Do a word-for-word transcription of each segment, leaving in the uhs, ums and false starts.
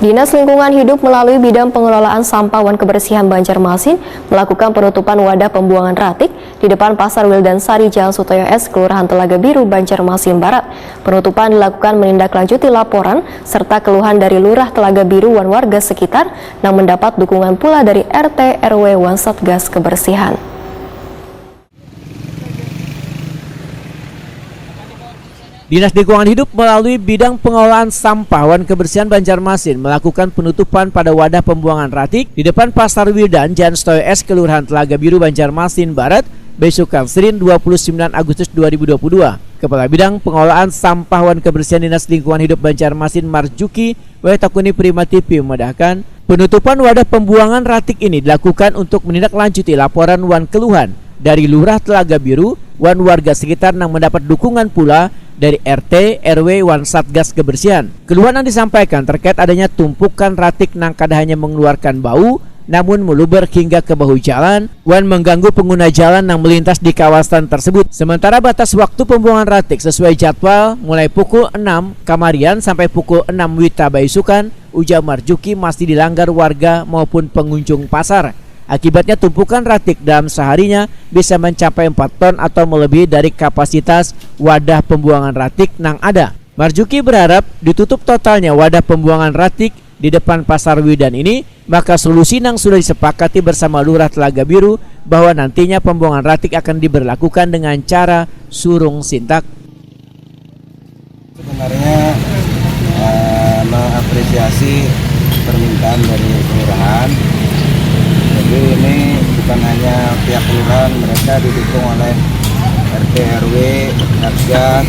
Dinas Lingkungan Hidup melalui Bidang Pengelolaan Sampah wan Kebersihan Banjarmasin melakukan penutupan wadah pembuangan ratik di depan Pasar Wildan Sari, Jalan Sutoyo S, Kelurahan Telaga Biru, Banjarmasin Barat. Penutupan dilakukan menindaklanjuti laporan serta keluhan dari Lurah Telaga Biru wan warga sekitar nang mendapat dukungan pula dari R T, R W, wan Satgas Kebersihan. Dinas Lingkungan Hidup melalui Bidang Pengelolaan Sampah wan Kebersihan Banjarmasin melakukan penutupan pada wadah pembuangan ratik di depan Pasar Wildan, Jalan Sutoyo S, Kelurahan Telaga Biru, Banjarmasin Barat, besukan Senin, dua puluh sembilan Agustus dua ribu dua puluh dua. Kepala Bidang Pengelolaan Sampah wan Kebersihan Dinas Lingkungan Hidup Banjarmasin, Marjuki Waitakuni, Prima T V, memadahkan, penutupan wadah pembuangan ratik ini dilakukan untuk menindaklanjuti laporan wan keluhan dari Lurah Telaga Biru wan warga sekitar nang mendapat dukungan pula dari R T, R W, wan Satgas Kebersihan. Keluhan yang disampaikan terkait adanya tumpukan ratik nang kada hanya mengeluarkan bau, namun meluber hingga ke bahu jalan wan mengganggu pengguna jalan yang melintas di kawasan tersebut. Sementara batas waktu pembuangan ratik sesuai jadwal mulai pukul enam kamarian sampai pukul enam wita baisukan, ujar Marjuki, masih dilanggar warga maupun pengunjung pasar. Akibatnya, tumpukan ratik dalam seharinya bisa mencapai empat ton atau melebihi dari kapasitas wadah pembuangan ratik nang ada. Marjuki berharap ditutup totalnya wadah pembuangan ratik di depan Pasar Wildan ini, maka solusi nang sudah disepakati bersama Lurah Telaga Biru bahwa nantinya pembuangan ratik akan diberlakukan dengan cara surung sintak. Sebenarnya, eh, mengapresiasi permintaan dari kelurahan. Jadi, ini bukan hanya pihak kelurahan, mereka didukung oleh R T, R W, Satgas,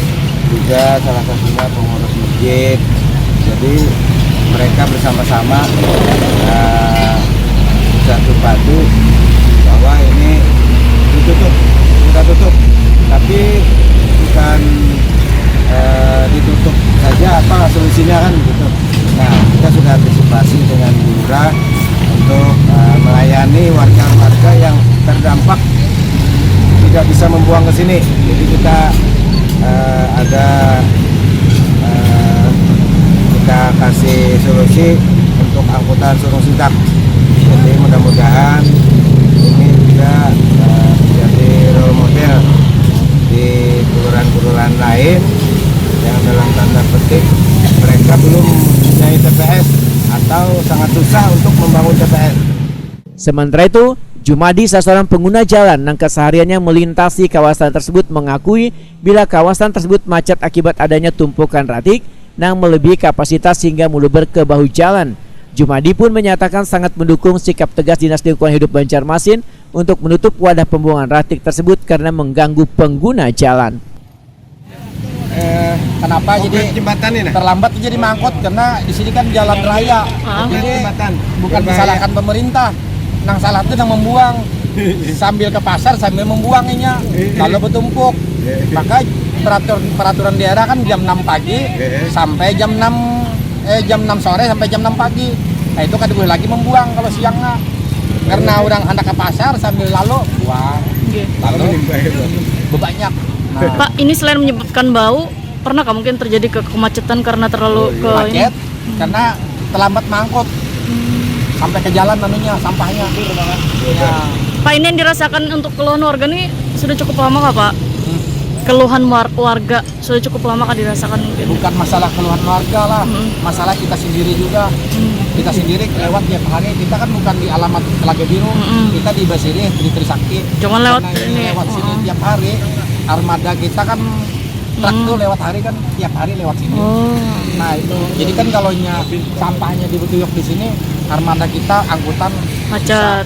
juga salah satunya pengurus masjid. Jadi, mereka bersama-sama, eh, bersatu padu bahwa ini ditutup, kita tutup. Tapi bukan, eh, ditutup saja, apa solusinya, kan, gitu. Nah, kita sudah antisipasi dengan lurah untuk, eh, melayani warga-warga yang terdampak tidak bisa membuang ke sini. Jadi, kita, eh, ada, eh, kita kasih solusi untuk angkutan surung sintak. Jadi, mudah-mudahan ini juga, eh, menjadi role model di kelurahan-kelurahan lain yang dalam tanda petik mereka belum mempunyai T P S atau sangat susah untuk membangun T P S. Sementara itu, Jumadi, salah seorang pengguna jalan nang kesehariannya melintasi kawasan tersebut, mengakui bila kawasan tersebut macet akibat adanya tumpukan ratik nang melebihi kapasitas hingga meluber ke bahu jalan. Jumadi pun menyatakan sangat mendukung sikap tegas Dinas Lingkungan Hidup Banjarmasin untuk menutup wadah pembuangan ratik tersebut karena mengganggu pengguna jalan. Eh, kenapa jadi jembatan ini? Terlambat jadi mangkut karena di sini kan jalan raya. Ah. Jadi jembatan. Bukan disalahkan pemerintah. Nang salah itu nang membuang. Sambil ke pasar sambil membuangnya. Lalu bertumpuk. Maka peraturan peraturan daerah kan jam enam pagi sampai jam enam eh jam enam sore sampai jam enam pagi. Nah, itu kada boleh lagi membuang kalau siangnya. Karena orang hendak ke pasar sambil lalu buang. Lalu bebanyak. Nah. Pak, ini selain menyebabkan bau, pernahkah mungkin terjadi ke kemacetan karena terlalu oh, iya. ke macet ini? Karena terlambat mangkut hmm. Sampai ke jalan anunya sampahnya. Ya. Pak, ini yang dirasakan untuk keluhan warga ini sudah cukup lama kah, Pak? Hmm. Keluhan warga sudah cukup lama kah dirasakan mungkin? Bukan masalah keluhan warga lah, hmm. Masalah kita sendiri juga. Hmm. Kita sendiri lewat tiap hari. Kita kan bukan di alamat Telaga Biru, hmm. Kita di Basirih, di Trisakti. Cuman lewat ini. Lewat sini hmm. Tiap hari. Armada kita kan truk hmm. Tuh lewat hari kan tiap hari lewat sini. Oh. Nah itu. Jadi kan kalau sampahnya di Betuyok di sini, armada kita angkutan macet. Bisa,